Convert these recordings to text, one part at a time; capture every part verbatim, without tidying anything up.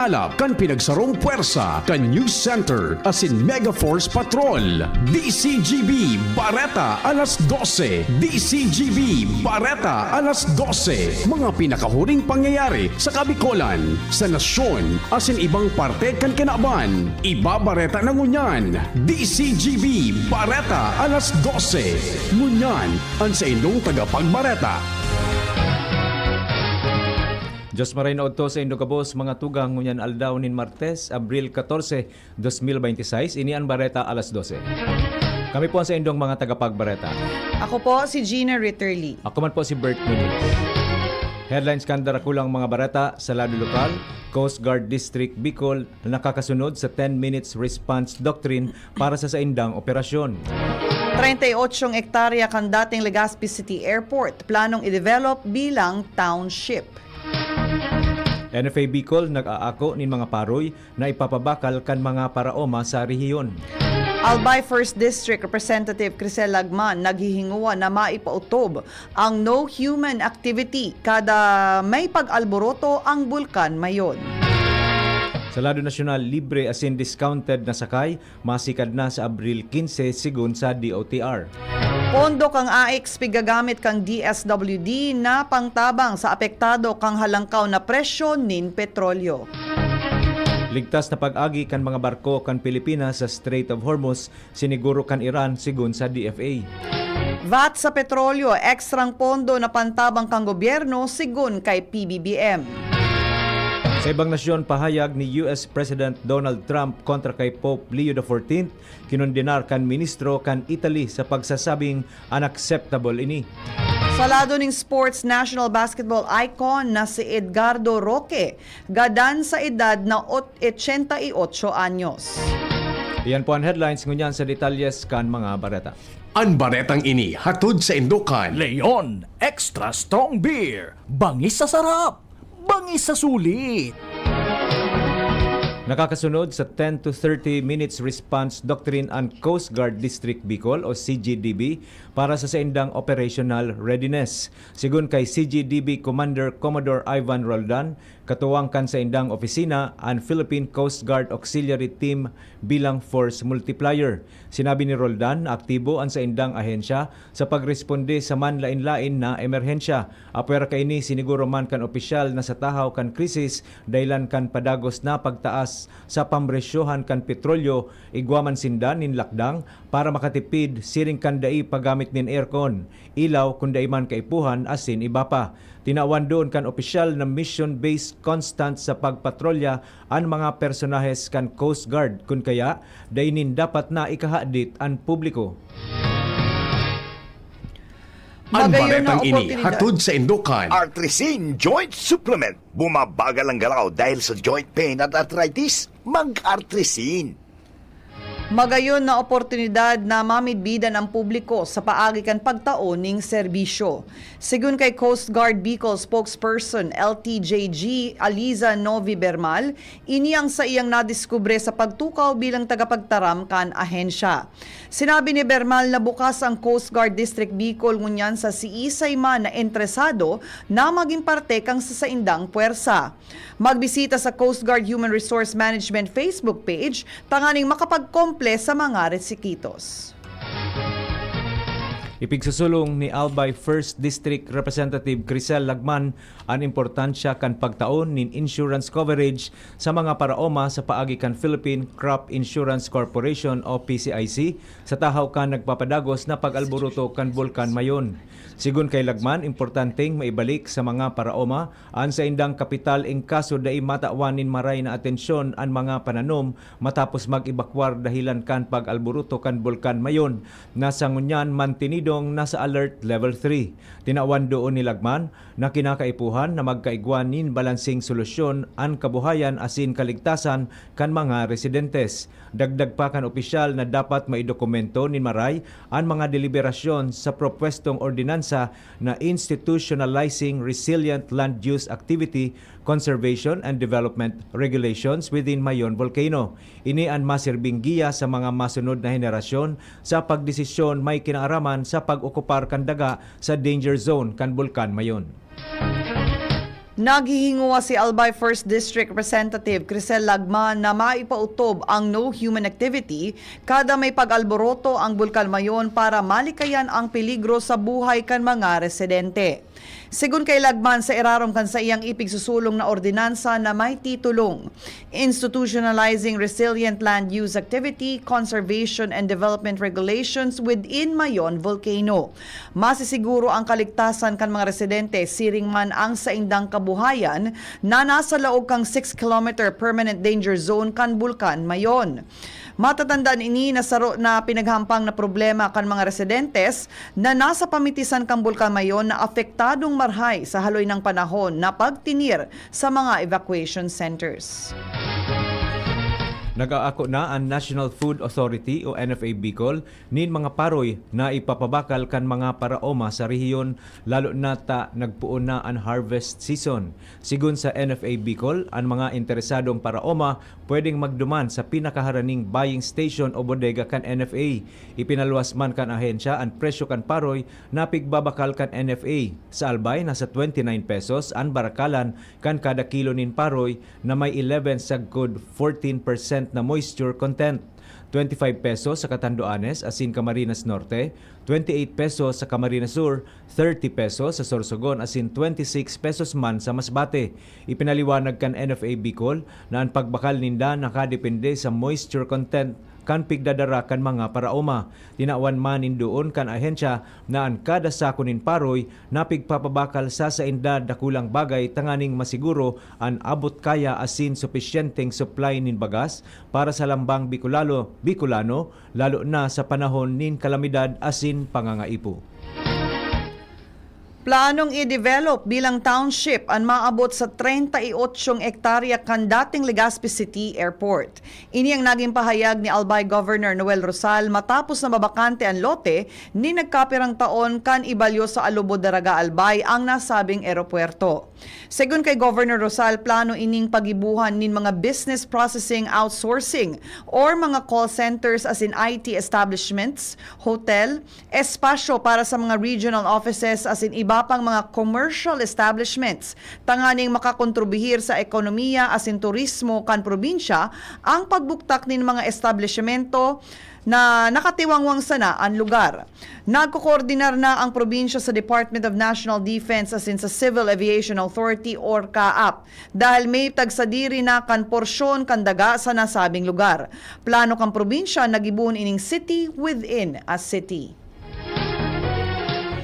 Alap kan pinagsarong pwersa kan News Center asin Mega Force Patrol. D C G B Bareta alas dose. D C G B Bareta alas dose. Mga pinakahuring pangyayari sa Kabikolan, sa nasyon, asin ibang parte kan kinaban. Ibabareta na ngunyan. D C G B Bareta alas dose. Ngunyan, an saindong tagapagbareta. Diyos maray na udto sa indo gabos, mga tugang, ngunyan aldaw nin Martes, Abril katorse, dos mil bente seis, ini an Bareta alas dose. Kami po an saindong mga tagapagbareta. Ako po si Gina Ritterly. Ako man po si Bert Nunez. Headlines kan darakulang mga bareta sa lado lokal: Coast Guard District Bicol nakakasunod sa ten minutes response doctrine para sa saindang operasyon. Treinta y ocho hektarya kan dating Legazpi City Airport, planong i-develop bilang township. N F A Bicol nag-aako nin mga paroy na ipapabakal kan mga paraoma sa rehiyon. Albay First District Representative Crisel Lagman naghihinguwa na maipaotob ang no human activity kada may pag-alboroto ang Bulkan Mayon. Sa lado nasyonal, libre asin discounted na sakay masikad na sa Abril kinse, sigon sa D O T R. Pondo kan AICS pigagamit kan D S W D na pangtabang sa apektado kan halangkaw na presyo nin petrolyo. Ligtas na pag-agi kan mga barko kan Pilipinas sa Strait of Hormuz, siniguro kan Iran, sigon sa D F A. vat sa petrolyo, ekstrang pondo na pantabang kan gobyerno, sigon kay P B B M. Sa ibang nasyon, pahayag ni U S President Donald Trump kontra kay Pope Leo the fourteenth, kinondenar kan ministro kan Italy sa pagsasabing unacceptable ini. Sa lado ning sports, national basketball icon na si Edgardo Roque gadan sa edad na ot-, ochenta y ocho anyos. Iyan po an headlines, ngunyan sa detalyes kan mga bareta. An baretang ini hatod saindo kan Leon Extra Strong Beer. Bangis sa sarap, bangis sa sulit. Nakakasunod sa ten to thirty minutes response doctrine an Coast Guard District Bicol o C G D B para sa saindang operational readiness. Sigon kay C G D B Commander Commodore Ivan Roldan, katuwang kan saindang opisina an Philippine Coast Guard Auxiliary Team bilang force multiplier. Sinabi ni Roldan na aktibo an saindang ahensya sa pagresponde sa manlaen-laen na emerhensya. Apwera kaini, siniguro man kan opisyal na sa tahaw kan krisis dahelan kan padagos na pagtaas sa pamresyohan kan petrolyo, igwa man sinda nin lakdang para makatipid, siring kan dai paggamit nin aircon, ilaw kun dai man kaipuhan asin iba pa. Tinawan duon kan opisyal na mission-based constant sa pagpatrolya an mga personahes kan Coast Guard, kun kaya, dai nin dapat na ikahadit an publiko. An Magayon na baretang ini oportunidad. Hatod saindo kan Artrisin Joint Supplement. Bumabagal ang galaw dahil sa joint pain at arthritis? Mag-Artrisin. Magayon na oportunidad na mamidbidan ang publiko sa paagi kan pagtao ning serbisyo. Sigon kay Coast Guard Bicol spokesperson L T J G Aliza Novi Bermal, ini ang saiyang nadiskubre sa pagtukaw bilang tagapagtaram kan ahensya. Sinabi ni Bermal na bukas ang Coast Guard District Bicol ngunyan sa siisay man na interesado na magin parte kan sasaindang pwersa. Magbisita sa Coast Guard Human Resource Management Facebook page tanganing makapagkomple sa mga requisitos. Ipigsusulong ni Albay First District Representative Crisel Lagman an importansya kan pagtao nin insurance coverage sa mga paraoma sa paagi kan Philippine Crop Insurance Corporation o P C I C sa tahaw kan nagpapadagos na pag-alboroto kan Bulkan Mayon. Sigon kay Lagman, importanteng maibalik sa mga paraoma an saindang kapital in kaso dai matawan nin maray na atensyon an mga pananom matapos mag-ebakwar dahelan kan pag-alboroto kan Bulkan Mayon, na sa ngunyan mantenidong nasa Alert Level three. Tinawan duon ni Lagman na kinakaipuhan na magkaigwa nin balanseng solusyon an kabuhayan asin kaligtasan kan mga residentes. Dagdag pa kan opisyal na dapat maidokumento nin maray an mga deliberasyon sa propwestong ordinansa na Institutionalizing Resilient Land Use Activity, Conservation and Development Regulations within Mayon Volcano. Ini an masirbing giya sa mga masunod na henerasyon sa pagdesisyon may kinaaraman sa pag-okupar kan daga sa danger zone kan Bulkan Mayon. Naghihinguwa si Albay First District Representative Crisel Lagman na maipautob ang no human activity kada may pag-alboroto ang Bulkan Mayon para malikayan ang peligro sa buhay kan mga residente. Segun kay Lagman, sa irarom kan saiyang ipigsusulong na ordinansa na may titulong Institutionalizing Resilient Land Use Activity, Conservation and Development Regulations within Mayon Volcano, masisiguro ang kaligtasan kan mga residente siring man ang saindang kabuhayan na nasa laog kan six kilometer permanent danger zone kan Bulkan Mayon. Matatandaan ini na saro na pinaghahampang na problema kan mga residentes na nasa pamitisan kan Bulkan Mayon na apektadong marhay sa haloy nang panahon na pagtinir sa mga evacuation centers. Nag-aako na an National Food Authority o N F A Bicol nin mga paroy na ipapabakal kan mga paraoma sa rehiyon, lalo na ta nagpoon na an harvest season. Sigon sa N F A Bicol, an mga interesadong paraoma pwedeng magduman sa pinakaharaning buying station o bodega kan N F A. Ipinaluwas man kan ahensya an presyo kan paroy na pigbabakal kan N F A. Sa Albay, nasa twenty-nine pesos an barakalan kan kada kilo nin paroy na may eleven sagkod fourteen percent na moisture content. Twenty-five pesos sa Catanduanes asin Camarines Norte, twenty-eight pesos sa Camarines Sur, thirty pesos sa Sorsogon asin twenty-six pesos man sa Masbate. Ipinaliwanag kan N F A Bicol na an pagbakal ninda nakadepende sa moisture content kan pigdadara kan mga paraoma. Tinawan man nin doon kan ahensya na an kada sako nin paroy na pigpapabakal sa sainda dakulang bagay tanganing masiguro an abot kaya asin supisyenteng supply nin bagas para sa lambang Bicolano, Bicolano, lalo na sa panahon nin kalamidad asin pangangaipo. Planong i-develop bilang township an maabot sa treinta y ocho hektarya kan dating Legazpi City Airport. Ini ang naging pahayag ni Albay Governor Noel Rosal matapos na mabakante an lote nin nagkapirang taon kan ibalyo sa Alubod, Daraga, Albay ang nasabing eropuwerto. Segun kay Governor Rosal, plano ining pagibohan nin mga business processing outsourcing or mga call centers asin I T establishments, hotel, espasyo para sa mga regional offices asin iba pang mga commercial establishments tanganing makakontribuhir sa ekonomiya asin turismo kan probinsya ang pagbuktak nin mga establisimento na nakatiwangwang sana an lugar. Nagkokoordinar na ang probinsya sa Department of National Defense asin sa Civil Aviation Authority or CAAP dahil may tagsadiri na kan porsyon kan daga sa nasabing lugar. Plano kan probinsya na gibohon ining city within a city.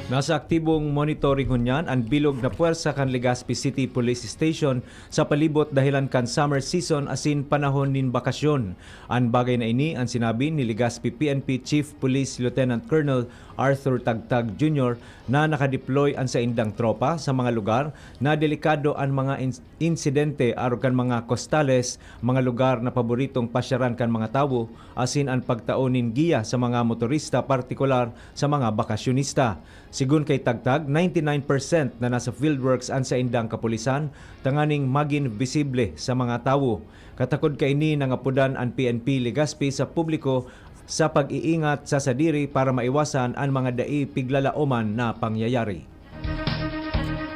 Nasa aktibong monitoring ngunyan an bilog na pwersa kan Legazpi City Police Station sa palibot dahelan kan summer season asin panahon nin bakasyon. An bagay na ini an sinabi ni Legazpi P N P Chief Police Lieutenant Colonel Arthur Tagtag Junior na nakadeploy an saindang tropa sa mga lugar na delikado an mga ins- insidente arog kan mga kostales, mga lugar na paboritong pasyaran kan mga tawo, asin an pagtao nin giya sa mga motorista, partikular sa mga bakasyonista. Sigon kay Tagtag, ninety-nine percent na nasa fieldworks an saindang kapulisan tanganing magin bisible sa mga tawo. Katakod kaini, nangapodan an P N P Legazpi sa publiko sa pag-iingat sa sadiri para maiwasan an mga dai piglalaoman na pangyayari.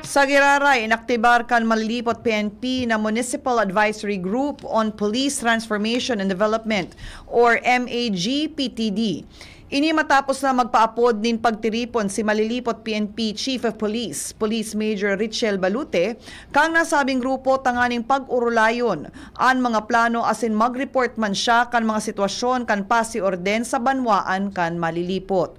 Sa giraray, inaktibar kan Malilipot P N P na Municipal Advisory Group on Police Transformation and Development or M A G P T D. Ini matapos na magpaapod nin pagtiripon si Malilipot P N P Chief of Police, Police Major Richel Balute, kang nasabing grupo tanganing pag-orolayon an mga plano asin mag-report man siya kan mga sitwasyon kan pasiorden sa banwaan kan Malilipot.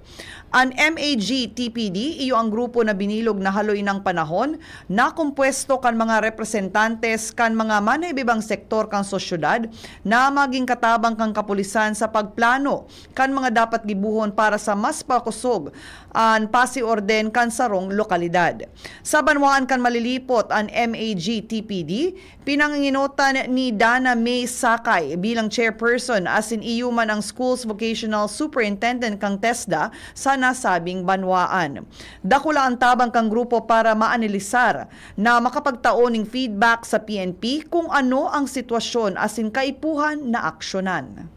An M A G T P D, iyo ang grupo na binilog na haloy nang panahon na kompuesto kan mga representantes kan mga manaybibang sektor kan sosyedad na magin katabang kan kapulisan sa pagplano kan mga dapat gibohon para sa mas pakosog an pasiorden kan sarong lokalidad. Sa banwaan kan Malilipot, an M A G T P D, pinanginginotan ni Dana May Sakay bilang chairperson asin iyo man ang Schools Vocational Superintendent kan TESDA sa nasabing banwaan. Dakula an tabang kan grupo para maanalisar na makapagtao ning feedback sa P N P kung ano ang sitwasyon asin kaipuhan na aksyonan.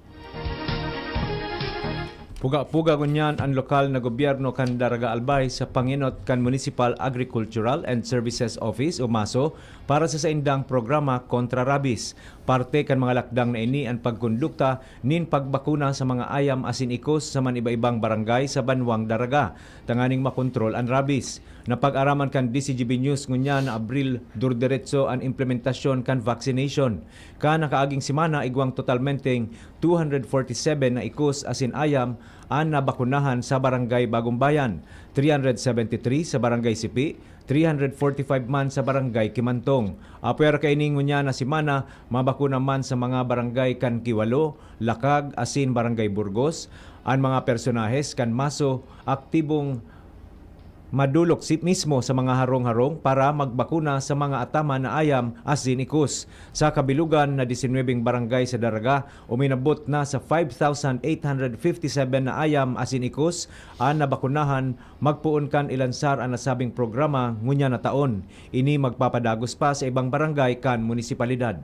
Puga-puga ngunyan an lokal na gobyerno kan Daraga Albay sa pangenot kan Municipal Agricultural and Services Office o maso para sa saindang programa kontra rabies. Parte kan mga lakdang na ini an pagkondukta nin pagbakuna sa mga ayam asin ikos sa man-iba-ibang barangay sa banwang Daraga, tanganing makontrol an rabies. Napag-araman kan D Z G B News ngunyan na Abril durdiretso an implementasyon kan vaccination. Kan nakaaging semana, igwang totalmenteng two hundred forty-seven na ikos asin ayam an nabakunahan sa Barangay Bagong Bayan, three hundred seventy-three sa Barangay Sipi, three hundred forty-five man sa Barangay Kimantong. Apwera kaini ngunyan na semana, mabakuna man sa mga barangay kan Kiwalo, Lakag, asin Barangay Burgos, an mga personahes kan maso aktibong madulok si, mismo sa mga harong-harong para magbakuna sa mga ataman na ayam asin ikos. Sa kabilugan na disinwebeng barangay sa Daraga, uminabot na sa five thousand eight hundred fifty-seven na ayam asin ikos an nabakunahan magpoon kan ilansar an nasabing programa ngunyan na taon. Ini magpapadagos pa sa ibang barangay kan munisipalidad.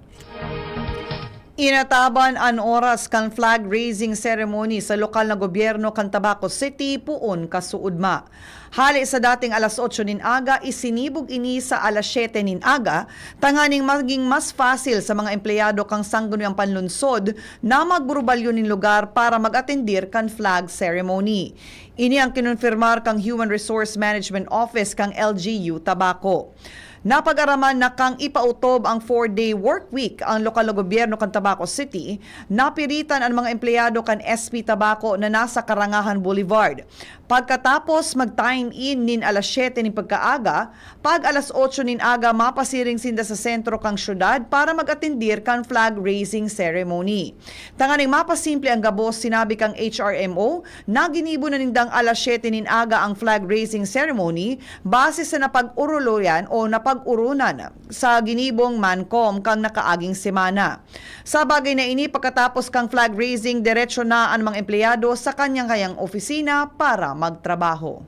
Inataban an oras kan flag raising ceremony sa lokal na gobyerno kan Tabaco City poon kasuodma. Hale sa dating alas otso nin aga, isinibog ini sa alas siyete nin aga, tanganing maging mas fasil sa mga empleyado kan sangguniang panlunsod na magburubalyo nin lugar para mag-atendir kan flag ceremony. Ini ang kinonfirmar kan Human Resource Management Office kan L G U Tabaco. Napag-araman na kan ipautob ang four-day work week ang lokal na gobyerno kan Tabaco City, napiritan an mga empleyado kan S P Tabaco na nasa Karangahan Boulevard. Pagkatapos mag-time in nin alas siyete nin pagkaaga, pag alas otso nin aga mapasiring sinda sa sentro kan syudad para mag-atendir kan flag raising ceremony. Tanganing mapasimple ang gabos, sinabi kan H R M O na ginibo na nindang alas siyete nin aga ang flag raising ceremony base sa napag-oroloyan o napag-oronan sa ginibong MANCOM kan nakaaging semana. Sa bagay na ini, pagkatapos kan flag raising, diretso na an mga empleyado sa kanyang-kayang opisina para magtrabaho.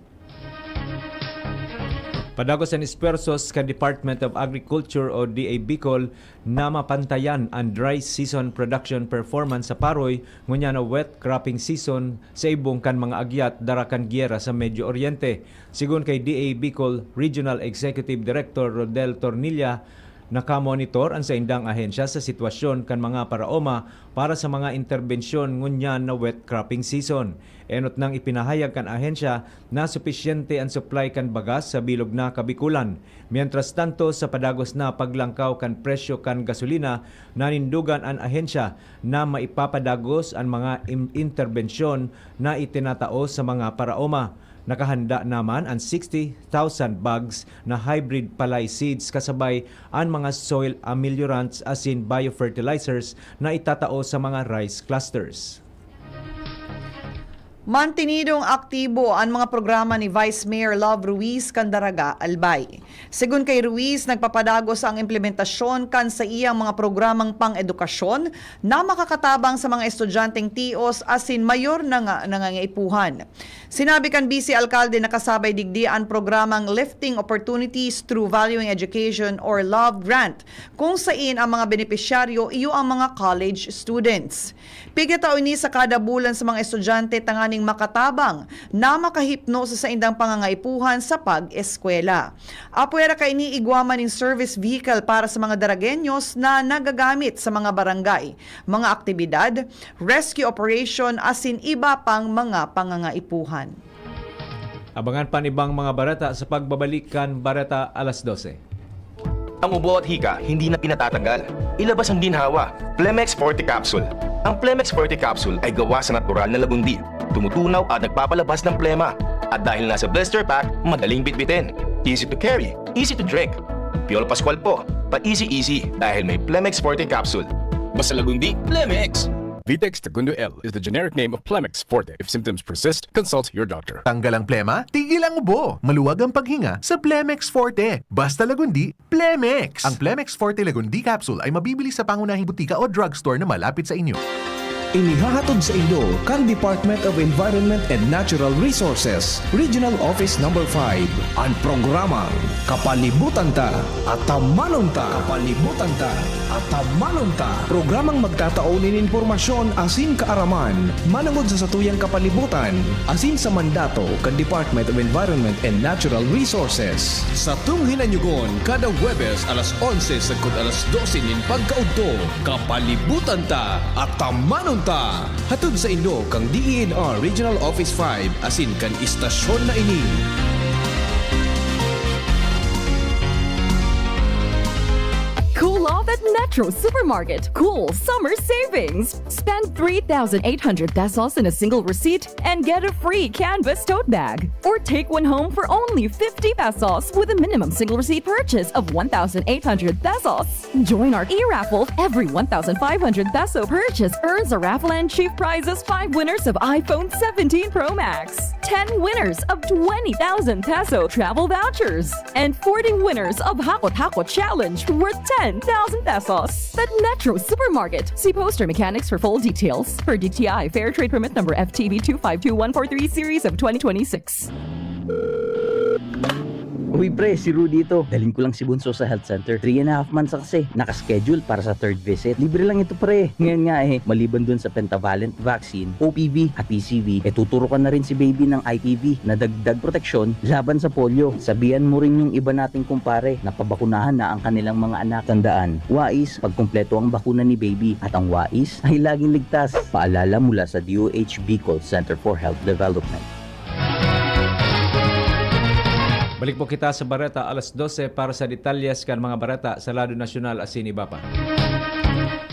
Padagos an esfuerzos kan Department of Agriculture o D A Bicol na mapantayan an dry season production performance sa Paroy ngunyan na wet cropping season sa ibong kan mga agyat dara kan giyera sa Medio Oriente. Sigon kay D A Bicol Regional Executive Director Rodel Tornilla, nakamonitor an saindang ahensya sa sitwasyon kan mga paraoma para sa mga interbensyon ngunyan na wet cropping season. Enot nang ipinahayag kan ahensya na supisyente an supply kan bagas sa bilog na Kabikulan. Mientras tanto, sa padagos na paglangkaw kan presyo kan gasolina, nanindogan an ahensya na maipapadagos an mga im-, interbensyon na itinatao sa mga paraoma. Nakahanda naman an sixty thousand bags na hybrid palay seeds kasabay an mga soil ameliorants asin biofertilizers na itatao sa mga rice clusters. Mantenidong aktibo an mga programa ni Vice Mayor Love Ruiz kan Daraga, Albay. Segun kay Ruiz, nagpapadagos ang implementasyon kan saiyang mga programang pang-edukasyon na makakatabang sa mga estudyanteng tios asin mayor na nga nangangaipuhan. Sinabi kan Vice Alkalde na kasabay digdi an programang Lifting Opportunities Through Valuing Education or LOVE Grant, kung sain ang mga benepisyaryo iyo ang mga college students. Pigtao ini sa kada bulan sa mga estudyante tanganing makatabang na makahipno sa saindang pangangaipuhan sa pag-eskwela. Apwera kaini, igwa man nin service vehicle para sa mga Daragueños na nagagamit sa mga barangay, mga aktibidad, rescue operation, asin iba pang mga pangangaipuhan. Abangan pa an ibang mga bareta sa pagbabalik kan Bareta Alas Dose. Ang ubo at hika, hindi na pinatatanggal. Ilabas ang ginhawa. Plemex Forte Capsule. Ang Plemex Forte Capsule ay gawa sa natural na lagundi. Tumutunaw at nagpapalabas ng plema. At dahil nasa blister pack, madaling bitbitin. Easy to carry, easy to drink. Piolo Pascual po, pa-easy-easy dahil may Plemex Forte Capsule. Basta lagundi, Plemex! Vitex Segundo L is the generic name of Plemex Forte. If symptoms persist, consult your doctor. Tanggal ang plema, tigil ang ubo. Maluwag ang paghinga sa Plemex Forte. Basta lagundi, Plemex! Ang Plemex Forte Lagundi Capsule ay mabibili sa pangunahing butika o drugstore na malapit sa inyo. Inihahatod sa indo kan Department of Environment and Natural Resources, Regional Office Number five, an programang Kapalibutan Ta, Atamanon Ta. Kapalibutan Ta, Atamanon Ta. Programang magtatao nin impormasyon asin kaaraman manongod sa satuyang kapalibutan asin sa mandato kan Department of Environment and Natural Resources. Satong hinanyugon kada Huwebes alas onse sagkod alas dose nin pagkaudto. Kapalibutan Ta, Atamanon Ta. Hatod sa indo kan D E N R Regional Office five asin kan istasyon na ini. Cool off at Metro Supermarket. Cool summer savings. Spend three thousand eight hundred pesos in a single receipt and get a free canvas tote bag. Or take one home for only fifty pesos with a minimum single receipt purchase of one thousand eight hundred pesos. Join our e-raffle. Every one thousand five hundred peso purchase earns a raffle and chief prizes, five winners of iPhone seventeen Pro Max, ten winners of twenty thousand peso travel vouchers, and forty winners of Hakot Hakot Challenge worth ten thousand pesos. At Metro Supermarket. See poster mechanics for full details. Per D T I, Fair Trade Permit number F T B two five two one four three series of twenty twenty-six. Uy pre, si Rudy ito. Dalhin ko lang si Bunso sa health center. Three and a half months na kasi. Nakaschedule para sa third visit. Libre lang ito pre. Ngayon nga eh, maliban dun sa pentavalent vaccine, O P V at P C V, eh tuturukan na rin si baby ng I P V na dagdag proteksyon laban sa polio. Sabihan mo rin yung iba nating kumpare na pabakunahan na ang kanilang mga anak. Tandaan, wais pag kumpleto ang bakuna ni baby at ang wais ay laging ligtas. Paalala mula sa D O H Bicol Center for Health Development. Balik po kita sa bareta alas dose para sa detalyes kan mga bareta sa lado nasyonal asin iba pa.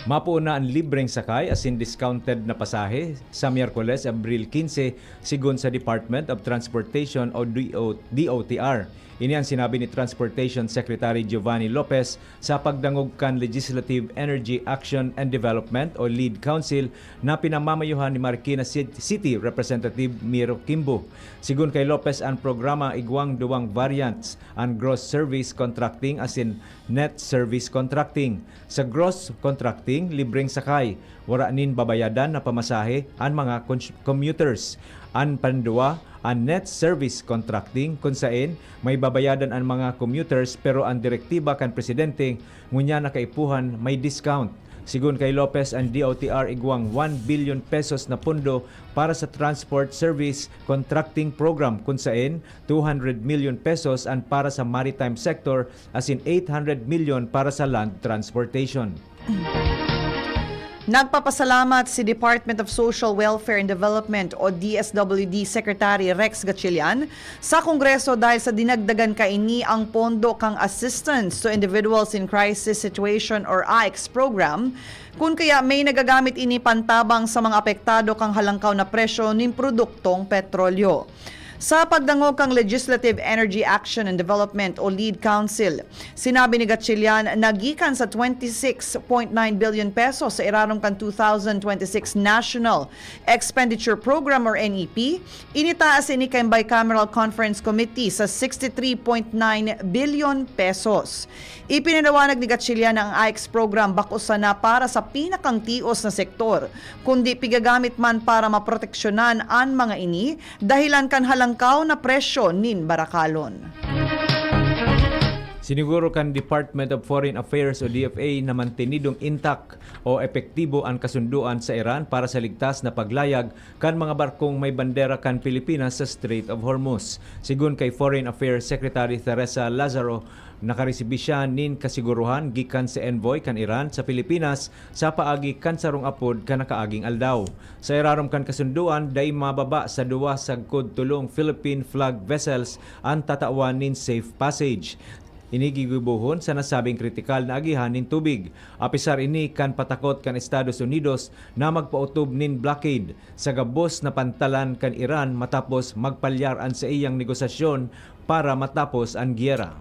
Mapoon na an libreng sakay asin discounted na pasahe sa Miyerkules, Abril kinse, sigon sa Department of Transportation o D O, D O T R. Ini an sinabi ni Transportation Secretary Giovanni Lopez sa pagdangog kan Legislative Energy Action and Development o LEAD Council na pinamamayohan ni Marikina Cit-, City Representative Miro Kimbo. Sigon kay Lopez, an programa igwang duwang variants, an gross service contracting asin net service contracting. Sa gross contracting, libreng sakay, wara nin babayadan na pamasahe an mga cons-, commuters. An panduwa, an net service contracting, kun saen may babayadan an mga commuters pero an direktiba kan presidente ngunyan na kaipuhan may discount. Sigon kay Lopez, an D O T R igwang one billion pesos na pondo para sa Transport Service Contracting Program, kun saen two hundred million pesos an para sa maritime sector asin eight hundred million para sa land transportation. Nagpapasalamat si Department of Social Welfare and Development o D S W D Secretary Rex Gatchalian sa Kongreso dahil sa dinagdagan kaini ang pondo kan Assistance to Individuals in Crisis Situation or AICS program, kun kaya may nagagamit ini pantabang sa mga apektado kan halangkaw na presyo nin produktong petrolyo. Sa pagdangog kan Legislative Energy Action and Development o LEAD Council, sinabi ni Gatchalian na gikan sa twenty six point nine billion pesos sa irarom kan two thousand twenty-six National Expenditure Program or N E P, initaas ini kan Bicameral Conference Committee sa sixty three point nine billion pesos. Ipinaliwanag ni Gatchalian na ang AICS program bako sana para sa pinakang tios na sektor, kundi pigagamit man para maproteksyonan an mga ini dahilan kan halangkaw na presyo nin barakalon. Siniguro kan Department of Foreign Affairs o D F A na mantenidong intact o epektibo an kasundoan sa Iran para sa ligtas na paglayag kan mga barkong may bandera kan Pilipinas sa Strait of Hormuz. Sigon kay Foreign Affairs Secretary Teresa Lazaro, nakaresibi siya nin kasiguruhan gikan sa envoy kan Iran sa Pilipinas sa paagi kan sarong apod kan nakaaging aldaw. Sa irarom kan kasundoan, dai mababa sa duwa sagkod tolong Philippine flag vessels an tatawan nin safe passage. Ini gigibohon sa nasabing kritikal na agihan nin tubig. Apisar ini kan patakot kan Estados Unidos na magpaotob nin blockade sa gabos na pantalan kan Iran matapos magpalyar an saiyang negosasyon para matapos an giyera.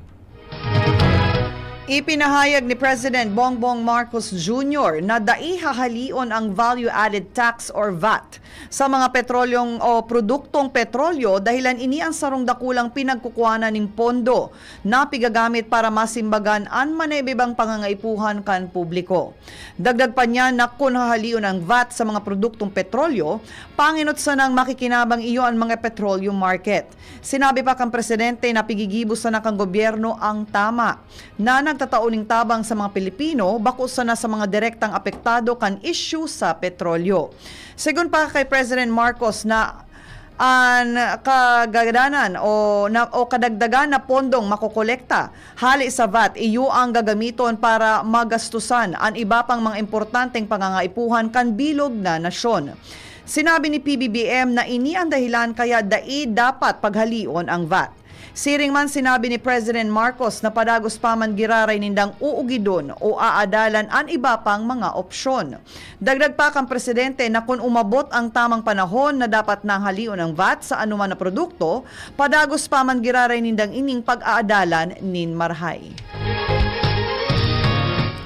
Ipinahayag ni President Bongbong Marcos Junior na dai hahalion ang value-added tax or vat sa mga petrolyong o produktong petrolyo, dahilan ini ang sarong dakulang pinagkukuhanan nin pondo na pigagamit para masimbagan an manibibang pangangaipuhan kan publiko. Dagdag pa niya na kun hahalion ang vat sa mga produktong petrolyo, pangenot sanang makikinabang iyo an mga petroleum market. Sinabi pa kan presidente na pigigibo sana kan gobyerno ang tama na nagtatao nin tabang sa mga Pilipino, bako sana sa mga direktang apektado kan isyu sa petrolyo. Segun pa kay President Marcos na an kagadanan o na, o kadagdagan na pondong makokolekta hale sa vat, iyo ang gagamiton para magastusan an iba pang mga importanteng pangangaipuhan kan bilog na nasyon. Sinabi ni P B B M na ini an dahilan kaya dai dapat paghalion ang vat. Siring man, sinabi ni President Marcos na padagos pa man giraray nindang uugidon o aadalan an iba pang mga opsyon. Dagdag pa kan presidente na kun umabot ang tamang panahon na dapat nang halion ang vat sa anoman na produkto, padagos pa man giraray nindang ining pag-aadalan nin marahay.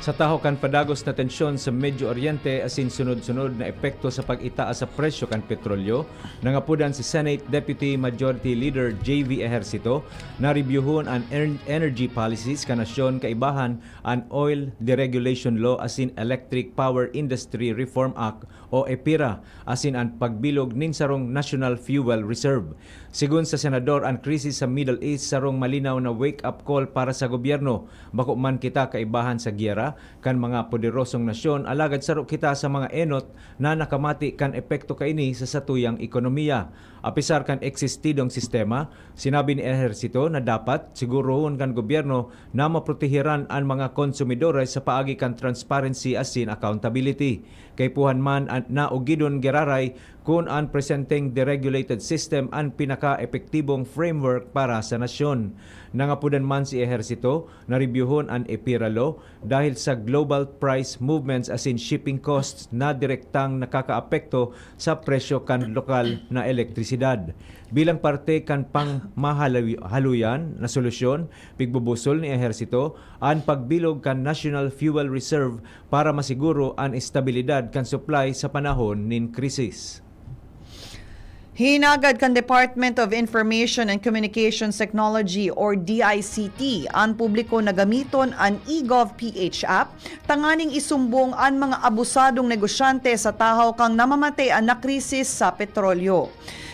Sa tahaw kan padagos na tensyon sa Medio Oriente asin sunod-sunod na epekto sa pag-itaas sa presyo kan petrolyo, nangapodan si Senate Deputy Majority Leader J V Ejercito na rebyuhon an en- energy policies kan nasyon, kaibahan an Oil Deregulation Law asin Electric Power Industry Reform Act o EPIRA asin an pagbilog nin sarong National Fuel Reserve. Sigon sa senador, an krisis sa Middle East sarong malinaw na wake-up call para sa gobyerno. Bako man kita kaibahan sa giyera kan mga poderosong nasyon, alagad saro kita sa mga enot na nakamati kan epekto kaini sa satuyang ekonomiya. Apisar kan eksistidong sistema, sinabi ni Ejercito na dapat sigurohon kan gobyerno na maprotehiran an mga konsumidores sa paagi kan transparency asin accountability. Kaipuhan man an naugidon giraray kun an presenteng deregulated system an pinaka-epektibong framework para sa nasyon. Nangapodan man si Ejercito na rebyuhon an EPIRA Law dahil sa global price movements asin shipping costs na direktang nakakaapekto sa presyo kan lokal na elektrisidad. Bilang parte kan pangmahaluyan na solusyon, pigbubusol ni Ejercito an pagbilog kan National Fuel Reserve para masiguro an estabilidad kan supply sa panahon nin krisis. Hinagad kan Department of Information and Communications Technology or D I C T an publiko na gamiton an eGov P H app tanganing isumbong an mga abusadong negosyante sa tahaw kan namamatean na krisis sa petrolyo.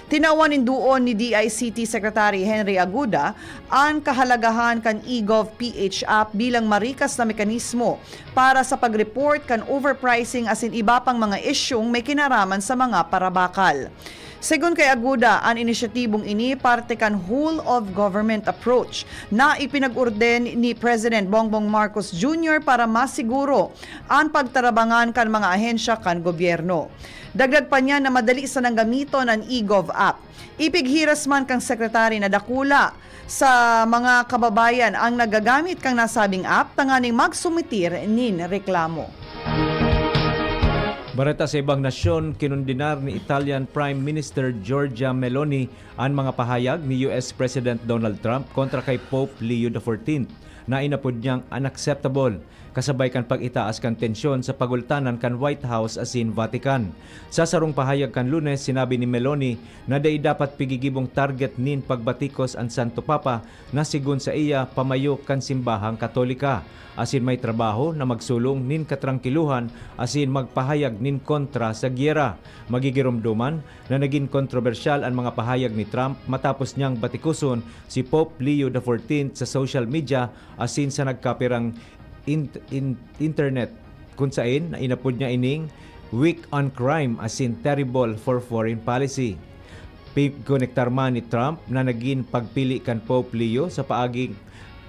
Tinawan nin duon ni D I C T Secretary Henry Aguda an kahalagahan kan eGov P H app bilang marikas na mekanismo para sa pag-report kan overpricing asin iba pang mga isyung may kinaraman sa mga parabakal. Segun kay Aguda, an inisyatibong ini parte kan whole-of-government approach na ipinag-orden ni President Bongbong Marcos Junior para masiguro an pagtarabangan kan mga ahensya kan gobyerno. Dagdag pa niya na madali sanang gamiton an eGov app. Ipighiras man kan sekretary na dakula sa mga kababayan ang nagagamit kan nasabing app tanganing magsumitir nin reklamo. Bareta sa ibang nasyon, kinondenar ni Italian Prime Minister Giorgia Meloni an mga pahayag ni U S President Donald Trump kontra kay Pope Leo the fourteenth na inapod niyang unacceptable, kasabay kan pag-itaas kan tensyon sa pagultanan kan White House asin Vatican. Sa sarong pahayag kan Lunes, sinabi ni Meloni na dai dapat pigigibong target nin pagbatikos an Santo Papa na sigon saiya pamayo kan simbahang Katolika, asin may trabaho na magsulong nin katrangkilohan asin magpahayag nin kontra sa giyera. Magigiromdoman na nagin kontrobersyal an mga pahayag ni Trump matapos niyang batikoson si Pope Leo the fourteenth sa social media asin sa nagkapirang in- in- internet, kun saen na inapod niya ining "weak on crime" asin "terrible for foreign policy". Pigkonektar man ni Trump na nagin pagpili kan Pope Leo sa paaging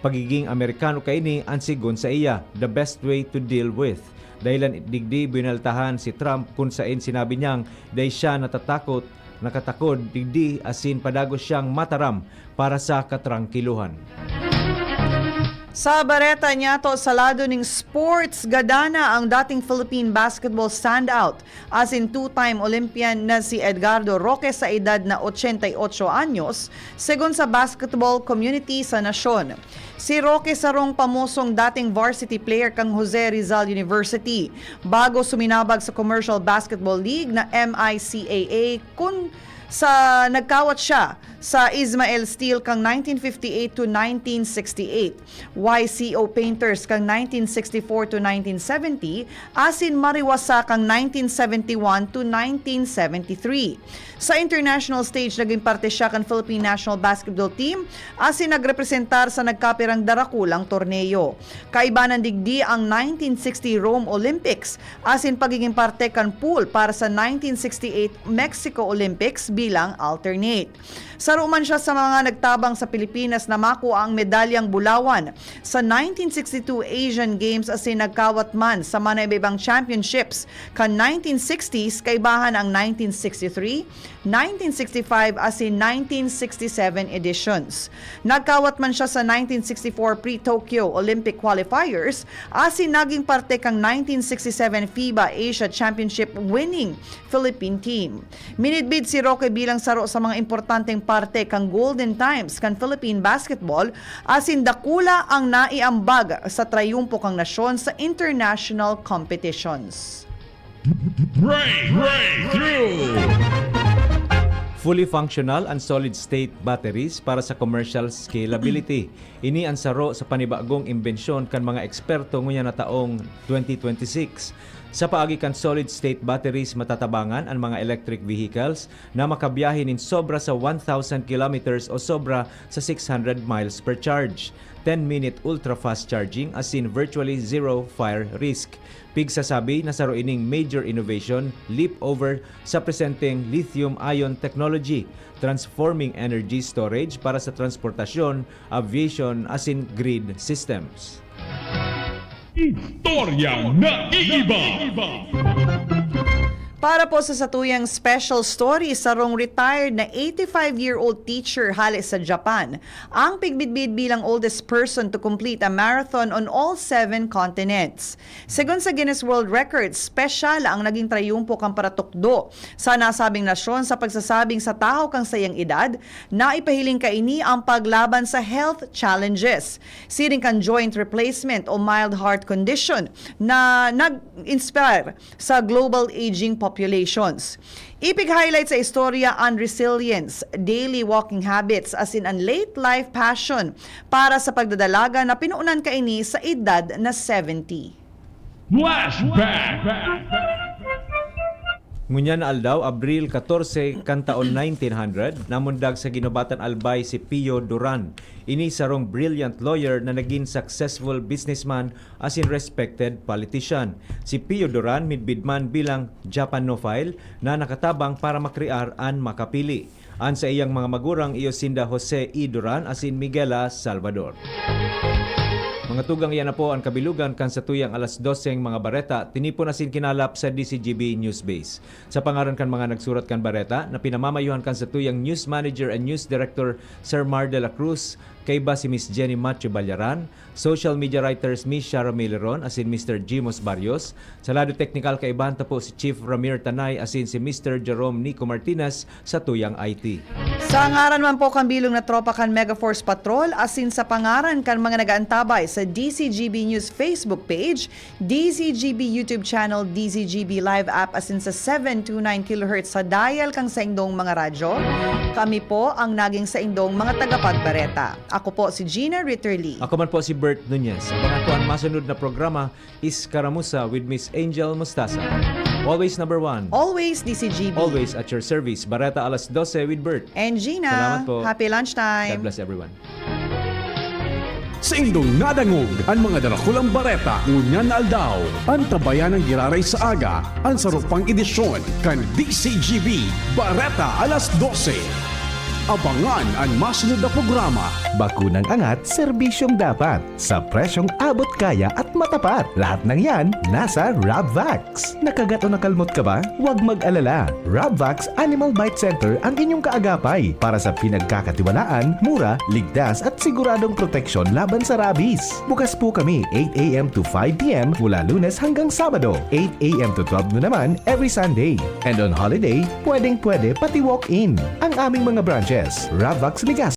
pagiging Amerikano kaini an sigon saiya, "the best way to deal with". Dahilan digdi, binaltahan si Trump kun saen sinabi niyang dai siya natatakot, nakatakod digdi asin padagos siyang mataram para sa katrangkilohan. Sa bareta niyato sa lado ning sports, gadana ang dating Philippine basketball standout, asin two-time Olympian na si Edgardo Roque sa edad na ochenta y ocho anyos, segun sa basketball community sa nasyon. Si Roque sarong pamosong dating varsity player kan Jose Rizal University, bago suminabak sa Commercial Basketball League na M I C A A, kun sa nagkawat siya sa Ismael Steel kan nineteen fifty-eight to nineteen sixty-eight, Y C O Painters kan nineteen sixty-four to nineteen seventy, asin Mariwasa kan nineteen seventy-one to nineteen seventy-three. Sa international stage, naging parte siya kan Philippine National Basketball Team asin nagrepresentar sa nagkapirang darakulang torneo. Kaibanan digdi ang nineteen sixty Rome Olympics asin pagiging parte kan pool para sa nineteen sixty-eight Mexico Olympics bilang alternate. Saro man siya sa mga nagtabang sa Pilipinas na makua ang medalyang bulawan sa nineteen sixty-two Asian Games asin nagkawat man sa mga iba-ibang championships kan nineteen sixties, kaibahan ang nineteen sixty-three, nineteen sixty-five asin nineteen sixty-seven editions. Nagkawat man siya sa nineteen sixty-four pre-Tokyo Olympic qualifiers asin naging parte kan nineteen sixty-seven FIBA Asia Championship winning Philippine team. Minidbid si Roque bilang saro sa mga importanteng parte kan golden times kan Philippine basketball, asin dakula ang naiambag sa trayumpo kan nasyon sa international competitions. Breakthrough! Fully functional and solid-state batteries para sa commercial scalability. Ini an saro sa panibagong imbensyon kan mga eksperto ngunyan na taong twenty twenty-six. Sa paagi kan solid-state batteries, matatabangan an mga electric vehicles na makabiyahe nin sobra sa one thousand kilometers o sobra sa six hundred miles per charge, ten-minute ultra-fast charging asin virtually zero fire risk. Pigsasabi na saro ining major innovation leap over sa presenteng lithium-ion technology, transforming energy storage para sa transportasyon, aviation asin grid systems. Istoryang naiiba. Para po sa satuyang special story, sarong retired na eighty-five-year-old teacher hale sa Japan ang pigbidbid bilang oldest person to complete a marathon on all seven continents. Segun sa Guinness World Records, spesyal ang naging trayumpo kan paratukdo sa nasabing nasyon sa pagsasabing sa tahaw kan saiyang edad, naipahiling kaini ang paglaban sa health challenges, siring kan joint replacement o mild heart condition na nag-inspire sa global aging populations. Ipig-highlight sa istorya an resilience, daily walking habits, asin an late life passion para sa pagdadalaga na pinuunan kaini sa edad na seventy. Flashback! Ngunyan na aldaw, Abril katorse, kan taon nineteen hundred, namundag sa Guinobatan Albay si Pio Duran. Ini sarong brilliant lawyer na nagin successful businessman asin respected politician. Si Pio Duran midbid man bilang Japanophile na nakatabang para makrear an Makapili. An saiyang mga magurang iyo sinda Jose E. Duran asin Miguela Salvador. Mga tugang, iyan na po an kabilugan kan satuyang alas doseng mga bareta, tinipon asin kinalap sa D C G B News Base. Sa pangaran kan mga nagsurat kan bareta na pinamamayohan kan satuyang news manager and news director, Sir Mar de la Cruz, kaiba si Miss Jenny Matthew Ballaran, social media writers Miss Shara Miliron asin Mister Jimos Barrios, sa lado teknikal kaibahan ta po si Chief Ramir Tanay asin si Mister Jerome Nico Martinez sa tuyang I T. Sa ngaran man po kan bilog na tropa kan Megaforce Patrol asin sa pangaran kan mga nag-aantabay sa D C G B News Facebook page, D C G B YouTube channel, D C G B Live app asin sa seven two nine kilohertz sa dial kan saindong mga radyo, kami po ang naging saindong mga tagapagbareta. Ako po si Gina Ritterly. Ako man po si Bert Nunez. Abangan po an masunod na programa, Iskaramuza with Miss Angel Mostaza. Always number one. Always D C G B. Always at your service. Bareta alas dose with Bert. And Gina. Salamat po. Happy lunchtime. God bless everyone. Saindong nadangog an mga darakulang bareta ngunyan na aldaw. Antabayan an giraray sa aga, an saro pang edisyon kan D C G B Bareta alas dose. Abangan an masunod na programa. Bakunang angat, serbisyong dapat, sa presyong abot kaya at Matapat, lahat ng yan nasa Rabvax. Nakagat o nakalmot ka ba? Huwag mag-alala. Rabvax Animal Bite Center ang inyong kaagapay para sa pinagkakatiwalaan, mura, ligtas at siguradong proteksyon laban sa rabies. Bukas po kami eight a m to five p m mula Lunes hanggang Sabado, eight a m to twelve noon naman every Sunday. And on holiday, pwedeng-pwede pati walk-in. Ang aming mga branches, Rabvax Legazpi,